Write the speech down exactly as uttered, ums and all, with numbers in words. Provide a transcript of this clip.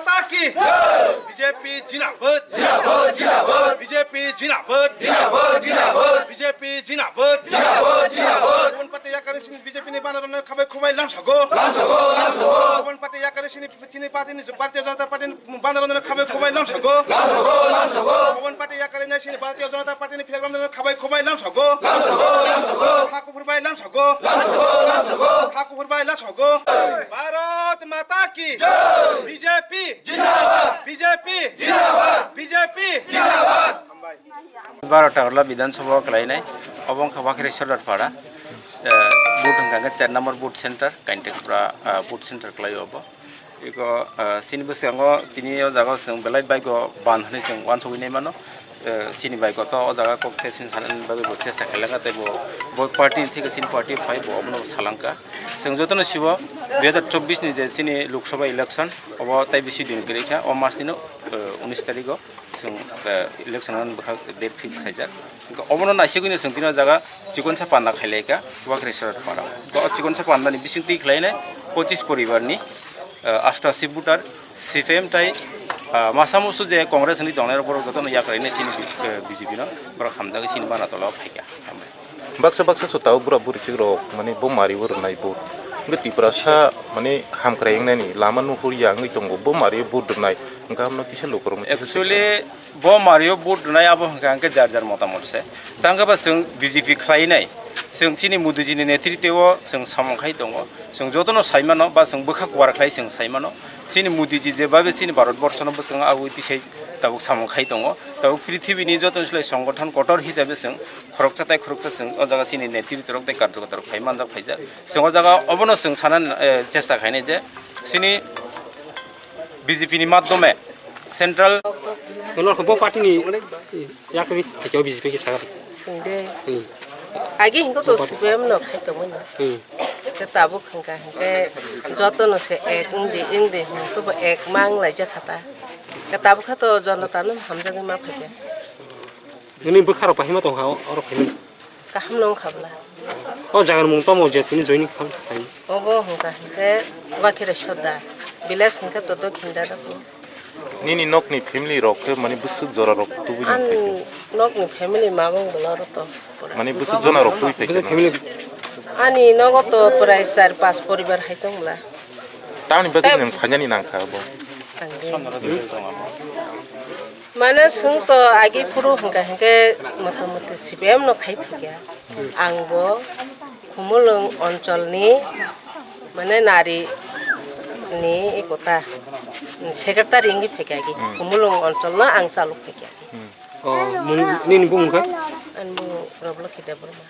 Mata ki! Jai! B J P jindabad! Jindabad, jindabad! B J P jindabad! Jindabad, jindabad! B J P jindabad! Jindabad, jindabad! Bobon Patil yakari sini B J P ni bandarano khabai khubai lamsago. Lamsago, lamsago! Bobon Patil yakari sini, sini party ni, Bharatiya Janata Party ni bandarano khabai khubai lamsago. Lamsago, lamsago! Bobon Patil yakari nai sini Bharatiya Janata Party ni flag bandarano khabai khubai lamsago. Lamsago, lamsago! Kha kuphur bai lamsago. Lamsago, lamsago! Kha kuphur bai lamsago. Bharat Mata ki! Jai! B J P! Jindabad! B J P! Jindabad! B J P! Jindabad! Baro Tagarla Bidhan Sabha o khlainai, obo wngkha Wakhirai Sordar Para. Eh, booth wngkha khe char number booth center, Kaintekpra, ah, booth center khlaio obo. Eko, ah, chini bwskango tini o jaga o chwng belai bike o ban hwnwi chwng uansugwi nai mano. Eh, chini bike o to o jaga kok khe chini sanani bagwi bo chesta khailangkha, tei bo, bo party ni theke chini party phai bo obono bo salangkha. Chwng jotono sibo dui hazar chobbish ni je chini Lok Sabha election obo tei bisi din kwrwi kha, o mas ni no, eh, unis tarik o chwng, eh, election ni bwkha date fix khaijak. Hwnkhe obono naisigwino chwng tini o jaga chikonsa panda khailaikha Wakhirai Sordar Para. Hwnkhe o chikonsa panda ni bisingtwi khlainai pochis poribar ni, eh, asto ashi voter, C P M tai, ah, masa musu je Congress ni tongnai rok borok jotono yakarwi nai chini, eh, B J P no borok hamjagwi chini bana tola o phaikha. Hambai. Baksa baksa so tabuk bura buri chik rok mane bo mari bo rwnai bo. Hwnkhe Tiprasa mane hamkrai wngnani lama nuhur ya wngwi tongo, bo mari bo rwnai. Hwnkhe hamno kisa lukurok. Actually, bo mario vote rwnai abo hwnkha hwnkhe jar jar motamot se. Tangkhe ba chwng B J P khlainai. Chwng chini Modiji ni netritwo chwng samung khai tongo. Chwng jotono sai mano ba chwng bwkha kuar khlai chwng sai mano. Chini Modiji jebabe chini Bharat borshono bwskango agwi tisai tabuk samung khai tongo. Tabuk prithibini jotono slai songothon kotor hisabe chwng khoroksa tai khoroksa chwng o jaga chini netritwo rok tai karjokar rok khai manjak phaijak. Chwng o jaga obono chwng sana, eh, chesta khainai je chini B J P ni madhyome central. Bono bo party ni yakni theke B J P ke sagar. Sinde. Hmm. Agi hingo to C P M no khai tongmani. Hmm. Ke tabuk hingka hingke joto no se ek indi indi hingke bo ek mang lai jakha ta. Ke tabuk kha to jonota no hamjagwi ma phaikha. Nini bwkha rok bahima tongkha oro phaimani. Kaham no wngkha bwla. O jaga ni mung tamo je tini joining kha khai. Obo hwnkha hwnkhe Wakhirai Sordar, village hwnkhe to Dokhin Dadapur. Nini nokni family rok khe mani bwswk jora rok tubui Ani nokni family mabang bwla rok to. Mani bwswk jona rok tubui Bwswk phaikha. Family. Ani nogo to prai char pas poribar hai tong bwla. Tamni bagwi Tei- nwng phainani nangkha abo. Ang de. Mane swng to agi phuru hwnkha hwnkhe motamuti C P M no khai phikya. Ang bo Khumulwng oncholni mane nari ni ekota secretary wngwi phaikya agi. Hmm. Khumulwng oncholno ang chalok phaikya agi. Hmm. Oh, mung, nini bumung khe? Ani bumung Robloki Debbarma.